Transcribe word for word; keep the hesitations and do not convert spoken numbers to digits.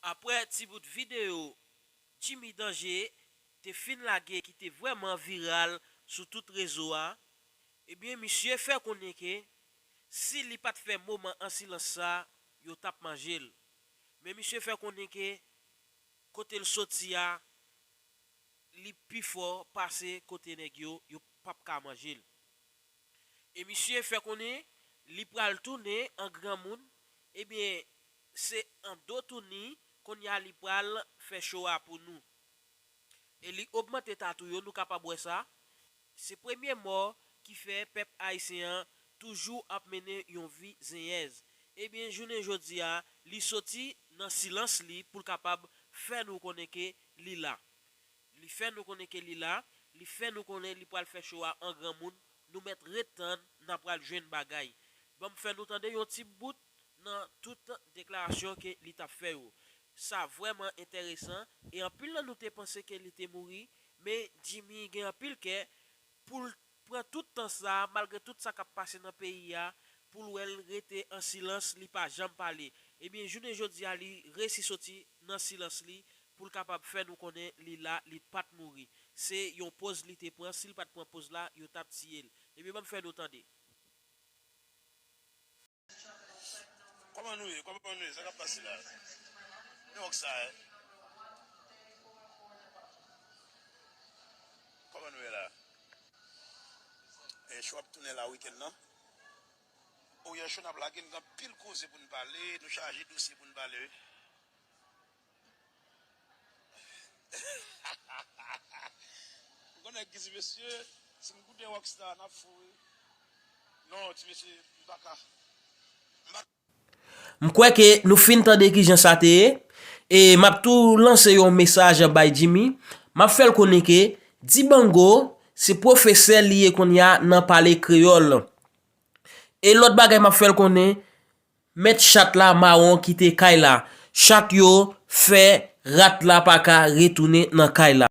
Apre ti bout videyo Jimmy Danje te fin lage ki te vrèman viral sou tout rezo a, ebyen, misye fè konnen ke si li pa t fè moman an silans sa, yo t ap manje l. Men misye fè konnen ke kote l soti a, li pi fò pase kote nèg yo, yo p ap ka manje l. E misye fè konnen li pral tounen an granmoun, ebyen, se an do touni kounye a li pral fè cho a pou nou. E li ogmante tatou yo, nou kapab wè sa. Se premye mò ki fè pèp ayisyen an toujou ap mennen yon vi zenyèz. Ebyen, jounen jodi a, li soti nan silans li pou l kapab fè nou konnen ke li la. Li fè nou konnen ke li la, li fè nou konnen li pral fè cho a an granmoun, nou mèt ret tann, n a pral jwenn bagay. Ban m fè nou tande yon ti bout nan tout deklarasyon ke li t ap fè yo. Sa vrèman enteresan, e anpil nan nou te panse ke li te mouri, men Jimmy gen anpil kè pou l pran tout tan sa, malgre tout sa k ap pase nan peyi a, pou l wè l rete an silans, li pa janm pale. Ebyen, jounen jodi a, li resi soti nan silans li pou l kapab fè nou konnen li la, li pa t mouri. Se yon pòz li te pran, si l pa t pran pòz la, yo t ap tiye l. Ebyen, ban m fè nou tande. Kòman nou ye? Kòman nou ye? Sa k ap pase la? Nan wòk sa, eh? Kòman nou ye la? E, cho ap tounen la wikenn nan. O, yè cho n ap lage, n gen anpil koze pou n pale, nou chaje dosye pou n pale, wi. M konnen ki ti mesye, si m koute Rockstar, n ap fou, wi. Non, ti mesye, m pa ka. M pa M kwè ke nou fin tande kijan sa te ye, e m ap tou lanse yon mesaj bay Jimmy. M ap fè l konnen ke Dibango se pwofesè li ye kounye a nan pale kreyòl. E lòt bagay m ap fè l konnen, mèt chat la mawon kite kay la. Chat yo fè rat la pa ka retounen nan kay la.